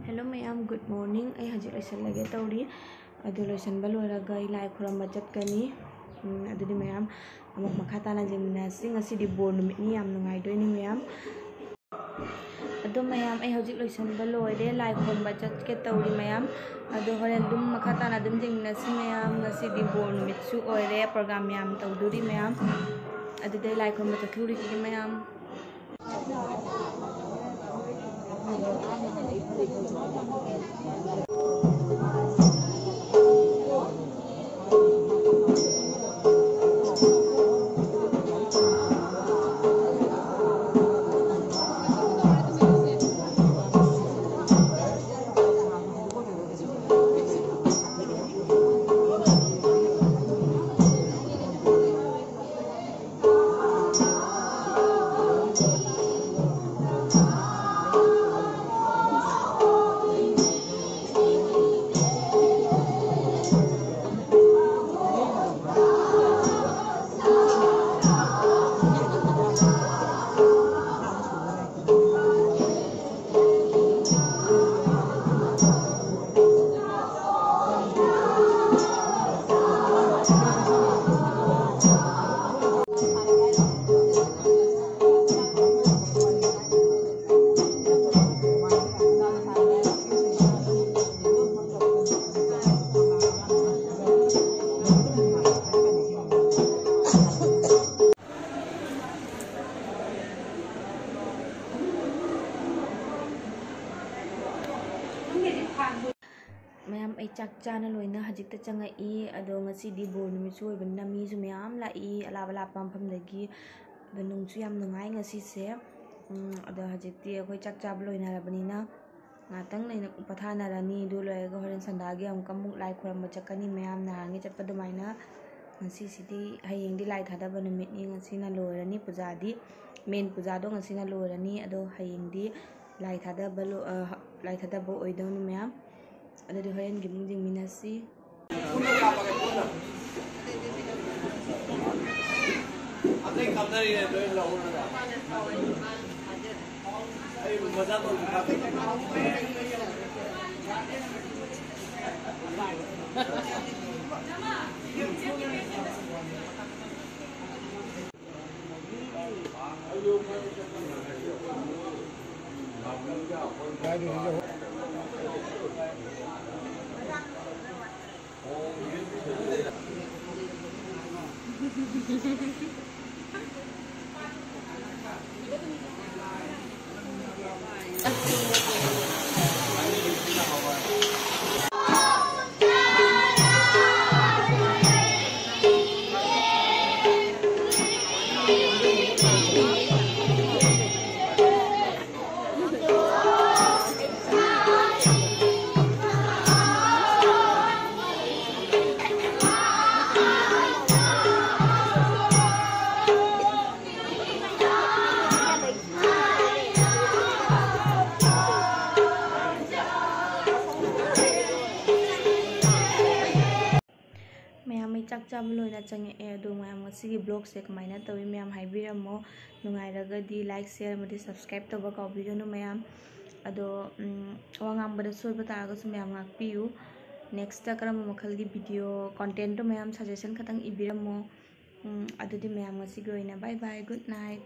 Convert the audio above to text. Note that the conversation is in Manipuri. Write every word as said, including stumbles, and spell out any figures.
Hello ꯃꯌꯥꯝ, good morning꯫ ꯑꯩ ꯍꯧꯖꯤꯛ ꯂꯣꯏꯁꯤꯜꯂꯒꯦ ꯇꯧꯔꯤ꯫ ꯑꯗꯨ ꯂꯣꯏꯁꯤꯟꯕ ꯂꯣꯏꯔꯒ ꯑꯩ ꯂꯥꯏ ꯈꯨꯔꯝꯕ ꯆꯠꯀꯅꯤ꯫ ꯎꯝ, ꯑꯗꯨꯗꯤ ꯃꯌꯥꯝ ꯑꯃꯨꯛ ꯃꯈꯥ ꯇꯥꯅ ꯌꯦꯡꯃꯤꯟꯅꯁꯤ꯫ ꯉꯁꯤꯗꯤ ꯕꯣꯔ ꯅꯨꯃꯤꯠꯅꯤ, ꯌꯥꯝ ꯅꯨꯡꯉꯥꯏꯗꯣꯏꯅꯤ ꯃꯌꯥꯝ꯫ ꯑꯗꯣ ꯃꯌꯥꯝ, ꯑꯩ ꯍꯧꯖꯤꯛ ꯂꯣꯏꯁꯤꯟꯕ ꯂꯣꯏꯔꯦ, ꯂꯥꯏ ꯈꯨꯔꯨꯝꯕ ꯆꯠꯀꯦ ꯇꯧꯔꯤ ꯃꯌꯥꯝ꯫ ꯑꯗꯣ ꯍꯣꯔꯦꯟ ꯑꯗꯨꯝ ꯃꯈꯥ ꯇꯥꯅ ꯑꯗꯨꯝ ꯌꯦꯡꯃꯤꯟꯅꯁꯤ ꯃꯌꯥꯝ꯫ ꯉꯁꯤꯗꯤ ꯕꯣꯔ ꯅꯨꯃꯤꯠꯁꯨ ꯑꯣꯏꯔꯦ, ꯄ꯭ꯔꯣꯒ꯭ꯔꯥꯝ ꯌꯥꯝ ꯇꯧꯗꯣꯔꯤ ꯃꯌꯥꯝ꯫ ꯑꯗꯨꯗꯤ ꯑꯩ ꯂꯥꯏ ꯈꯨꯔꯨꯝꯕ ꯆꯠꯊꯣꯛꯎꯔꯤꯒꯦ ꯃꯌꯥꯝ꯫ ꯃꯌꯥꯝ, ꯑꯩ ꯆꯥꯛ ꯆꯥꯅ ꯂꯣꯏꯅ ꯍꯧꯖꯤꯛꯇ ꯆꯪꯉꯛꯏ꯫ ꯑꯗꯣ ꯉꯁꯤꯗꯤ ꯕꯣꯔ ꯅꯨꯃꯤꯠꯁꯨ ꯑꯣꯏꯕꯅꯤꯅ ꯃꯤꯁꯨ ꯃꯌꯥꯝ ꯂꯥꯛꯏ, ꯑꯂꯥꯞ ꯑꯂꯥꯞꯄ ꯃꯐꯝꯗꯒꯤ꯫ ꯑꯗꯣ ꯅꯨꯡꯁꯨ ꯌꯥꯝ ꯅꯨꯡꯉꯥꯏ ꯉꯁꯤꯁꯦ꯫ ꯎꯝ, ꯑꯗꯣ ꯍꯧꯖꯤꯛꯇꯤ ꯑꯩꯈꯣꯏ ꯆꯥꯛ ꯆꯥꯕ ꯂꯣꯏꯅꯔꯕꯅꯤꯅ ꯉꯥꯛꯇꯪ ꯂꯩꯅ ꯄꯣꯊꯥꯅꯔꯅꯤ꯫ ꯑꯗꯨ ꯂꯣꯏꯔꯒ ꯍꯣꯔꯦꯟ ꯁꯟꯗꯥꯒꯤ ꯑꯃꯨꯛꯀ ꯑꯃꯨꯛ ꯂꯥꯏ ꯈꯨꯔꯝꯕ ꯆꯠꯀꯅꯤ ꯃꯌꯥꯝ, ꯅꯍꯥꯟꯒꯤ ꯆꯠꯄ ꯑꯗꯨꯃꯥꯏꯅ꯫ ꯉꯁꯤꯁꯤꯗꯤ, ꯍꯌꯦꯡꯗꯤ ꯂꯥꯏ ꯊꯥꯗꯕ ꯅꯨꯃꯤꯠꯅꯤ꯫ ꯉꯁꯤꯅ ꯂꯣꯏꯔꯅꯤ ꯄꯨꯖꯥꯗꯤ, ꯃꯦꯟ ꯄꯨꯖꯥꯗꯣ ꯉꯁꯤꯅ ꯂꯣꯏꯔꯅꯤ꯫ ꯑꯗꯣ ꯍꯌꯦꯡꯗꯤ ꯂꯥꯏ ꯊꯥꯗꯕ ꯂꯣ-, ꯑ, ꯂꯥꯏ ꯊꯥꯗꯕ ꯑꯣꯏꯗꯧꯅꯤ ꯃꯌꯥꯝ꯫ ꯑꯗꯨꯗꯤ ꯍꯣꯔꯦꯟꯒꯤ ꯑꯃꯨꯛ ꯌꯦꯡꯃꯤꯟꯅꯁꯤ꯫ ꯑꯇꯩ ꯀꯥꯞꯅꯔꯤꯅꯦ, ꯂꯣꯏ ꯂꯧꯔꯒ꯫ ꯑꯩ ꯃꯖꯥ ꯇꯧꯗꯦ꯫ ꯃꯌꯥꯝ, ꯑꯩ ꯆꯥꯛ ꯆꯥꯕ ꯂꯣꯏꯅ ꯆꯪꯉꯛꯑꯦ꯫ ꯑꯗꯣ ꯃꯌꯥꯝ, ꯉꯁꯤꯒꯤ vlogꯁꯦ ꯀꯃꯥꯏꯅ ꯇꯧꯏ? ꯃꯌꯥꯝ ꯍꯥꯏꯕꯤꯔꯝꯃꯣ꯫ ꯅꯨꯡꯉꯥꯏꯔꯒꯗꯤ like, share ꯑꯃꯗꯤ subscribe ꯇꯧꯕ ꯀꯥꯎꯕꯤꯒꯅꯨ ꯃꯌꯥꯝ꯫ ꯑꯗꯣ, ꯎꯝ, ꯋꯥ ꯉꯥꯡꯕꯗ ꯁꯣꯏꯕ ꯇꯥꯔꯒꯁꯨ ꯃꯌꯥꯝ ꯉꯥꯛꯄꯤꯌꯨ꯫ Next ꯇ ꯀꯔꯝꯕ ꯃꯈꯜꯒꯤ video contentꯇꯣ ꯃꯌꯥꯝ suggestion ꯈꯛꯇꯪ ꯏꯕꯤꯔꯝꯃꯣ꯫ ꯎꯝ, ꯑꯗꯨꯗꯤ ꯃꯌꯥꯝ, ꯉꯁꯤꯒꯤ ꯑꯣꯏꯅ bye bye, good night꯫